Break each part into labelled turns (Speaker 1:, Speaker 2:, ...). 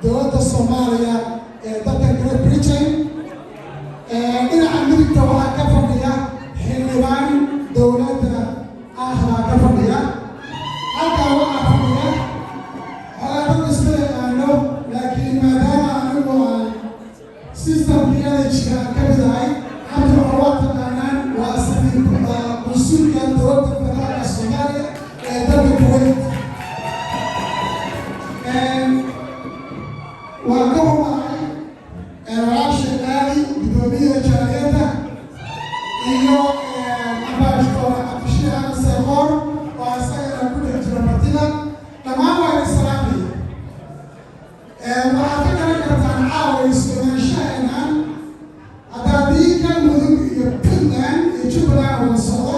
Speaker 1: Dowladda Soomaaliya ee dalka Great Britain. Dhinaca midigta waxaa ka fadhiya xildhibaan dowladda ah baa ka fadhiya. Halkaa waxaa fadhiya xogaa dad isma yaqaano, laakiin maadaama anigu aan systemkii LHka aan ka mid ahay, Cabdi Cumar waa taqaanaan, waa safiir, qunsulka Dowladda Federaalka Soomaaliya ee dalka Kuwait. Waan ka humahay walaashay Qaali, guddoomiyaha jaaliyadda, iyo ambassador Cabdishiid Axmed Seeqoor oo isagana ku dhex jira martida. Dhammaan waa idin salaamaya. Waxaad ka garan kartaan caawa isku-imaanshaheenan haddaadii Galmudug iyo Puntland iyo Jubbaland wada socda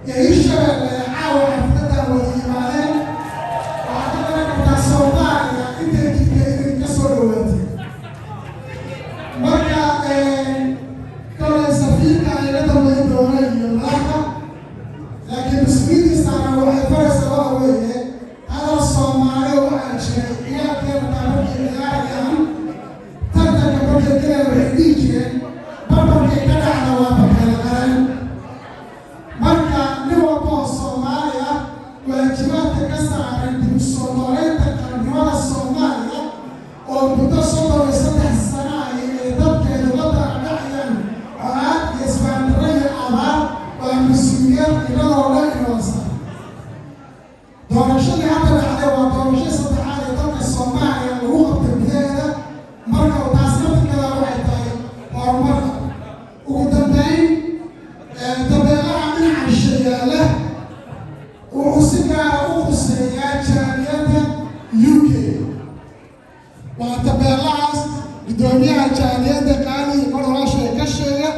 Speaker 1: iyo Hirshabelle caawa xafladan wada yimaadeen. Waxaad ka garan kartaa Soomaaliya intay jirta inay ka soo dhawaatay. Marka kolay safiirka iga dambayn doona iyo madaxda, laakiin mas-uuliyaddiisaana waxay faraysaa waxa weeye, hadal Soomaali waxaa jiray, ciyaalkeena taa markay ciyaarayaan, tartanka markay galeen, waxay dhihi jireen: "Barbarkay ka dhacda waa bakayla qaran." Marka nin walba oo Soomaali ah waajibaadka ka saaran dib u soo nooleynta qarannimada Soomaaliya oo muddo 33 sano ah ee dadkeedu la daadhacayaan colaad iyo isfaandarro iyo abaar, waa mas-uuliyad inadoo dhan inoo saaran. Doorashadii hadda dhacday waa doorasho saddexaad ee dalka Soomaaliya lagu qabtay gudaheeda. Marka taas laftirkeeda waxay tahay horumar. Ugu dambeyn, tabeelaha dhinaca shayaala wuxuu si gaara u khuseeyaa jaaliyadda UK. Waa tabeelahaas guddoomiyaha jaaliyadda Qaali iyo kor ka sheega.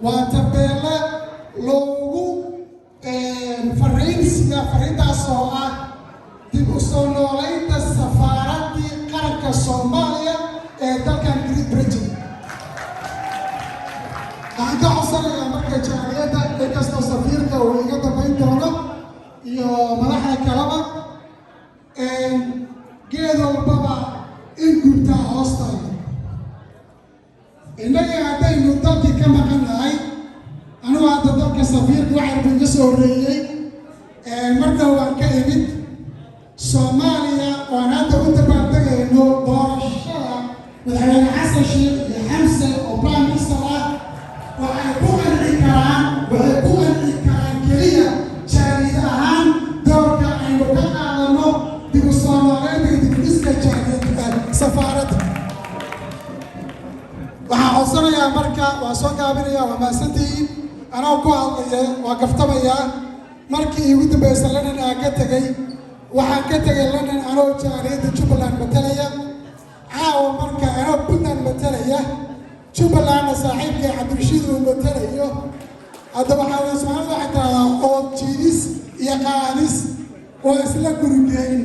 Speaker 1: Waa tabeele loogu fariin sida fariintaas oo ah dib u soo nooleynta safaaraddii qaranka Soomaaliya ee dalkan Great Britain. Waxaan ka codsanayaa marka jaaliyadda, inkastoo safiirka uu iga dambayn doono iyo madaxda kaleba, geed walbaba in gubtaa hoostaada. Innagii haddaynu dalkii ka maqan nahay, anigu hadda dalka safiirka waxaa buu iga soo horreeyey, marka waan ka imid Soomaaliya, waan hadda u dabaaldegayno doorashada Madaxweyne Xasan Sheekh iyo Xamse oo prime minister ah. Waxay ku qanci karaan keliya jaaliyad ahaan doorka aynu ka qaadano dib u soo nooleynta iyo dib u dhiska jaaliyad safaaradda. Waxaan codsanayaa marka, waan soo gaabinaya, waa mahadsantihiin. Anoo ku hadlaya, waa kaftamayaa. Markii iigu dambaysa London aan ka tegey, waxaan ka tegay London anoo jaaliyadda Jubbaland matalaya. Caawa marka anoo Puntland matalaya, Jubbalandna saaxiibkay Cabdirashiid uu matalayo. Hadda waxaa weye, Soomaalida waxay tiraahdaa ood jiidis iyo qaadis oo isla gurigeyn.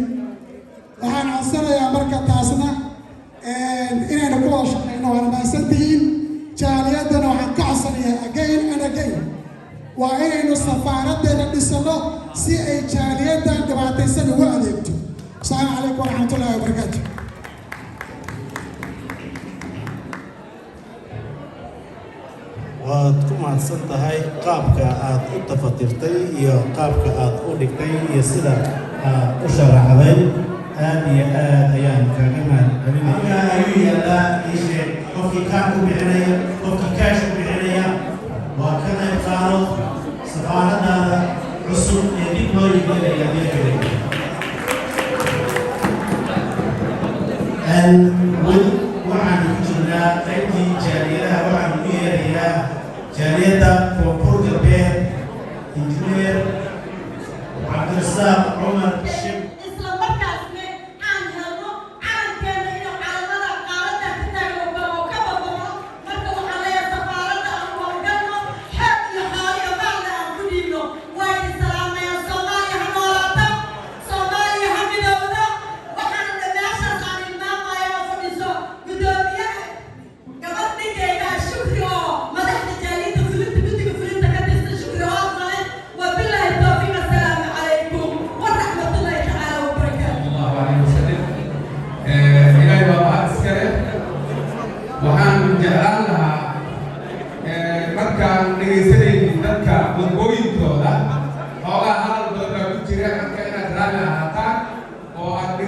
Speaker 1: Waxaan codsanayaa marka taasna inaynu ku wada shaqayno. Waana mahadsantihiin. Jaaliyaddana waxaan ka codsanayaa again and again, waa inaynu safaaraddeena dhisano si ay jaaliyaddan dhibaataysan ugu adeegto. Asalaamu calaykum waraxmatullahi wabarakaatu.
Speaker 2: Waad ku mahadsan tahay qaabka aad u tafatirtay iyo qaabka aad u dhigtay iyo sida aad u sharaxday. Aad iyo aad ayaan kaaga mahad celinaya. Ayuu yaallaa, ii sheeg qofkii kaar ku bixinaya, qofkii kaash ku bixinaya, waa ka qayb qaado safaaradaada cusub ee dib loo yeelaya adeeggeeda. Weli waxaanu ku jirnaa qaybtii jaaliyadaha. Waxaanu u yeerayaa jaaliyadda Koonfur Galbeed, Injineer Cabdirasaaq Cumar Shib.
Speaker 3: Isla markaasna aan helno calankeena inuu calamada qaaradda ka taagan oo kale oo ka babano. Marka waxaan leeyahay, safaaradda aan u howlgalno, xoog iyo xoolo iyo maalna aan ku dhiibno. Waa idin salaamayaan. Soomaaliya ha noolaata, Soomaaliya ha midowdo. Waxaan meeshaas aan ilmaamaya oo fadhiso guddoomiyaha, gabadh ninkayga Shukri, oo madaxda jaaliyadda fulinta, guddiga fulinta ka tirsan, Shukri Hoosmale. Wabilaahi tawfiiq. Assalaamu calaykum waraxmatullaahi.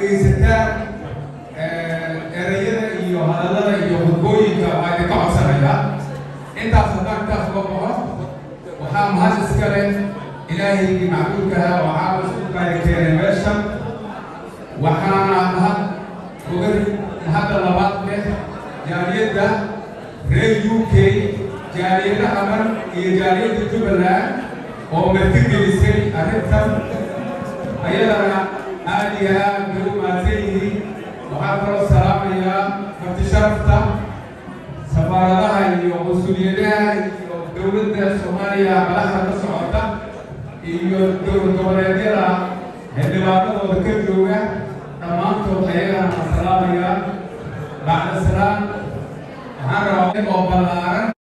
Speaker 4: dhegaysataan erayada iyo hadallada iyo khudbooyinka, waa idinka codsanayaa intaas. Haddaan intaas uga baxo, waxaa mahad iska leh Ilaahaygii macbuudka ahaa oo caawa isku kaaya keenay meeshan. Waxaana mahad uga mahadda labaad leh jaaliyadda reer UK, jaaliyadaha dhan iyo jaaliyadda Jubbaland oo martigelisay arrintan. Ayadana aad iyo aad bay u mahadsan yihiin. Waxaa kaloo salaamayaa marti sharafta, safaaradaha iyo qunsuliyadaha iyo dowladda Soomaaliya madaxda ka socota iyo dowlad goboleedyada xildhibaanadooda ka jooga. Dhammaantood ayagana waan salaamayaa. Bacda salaam, waxaan rabaa oo ballaaran.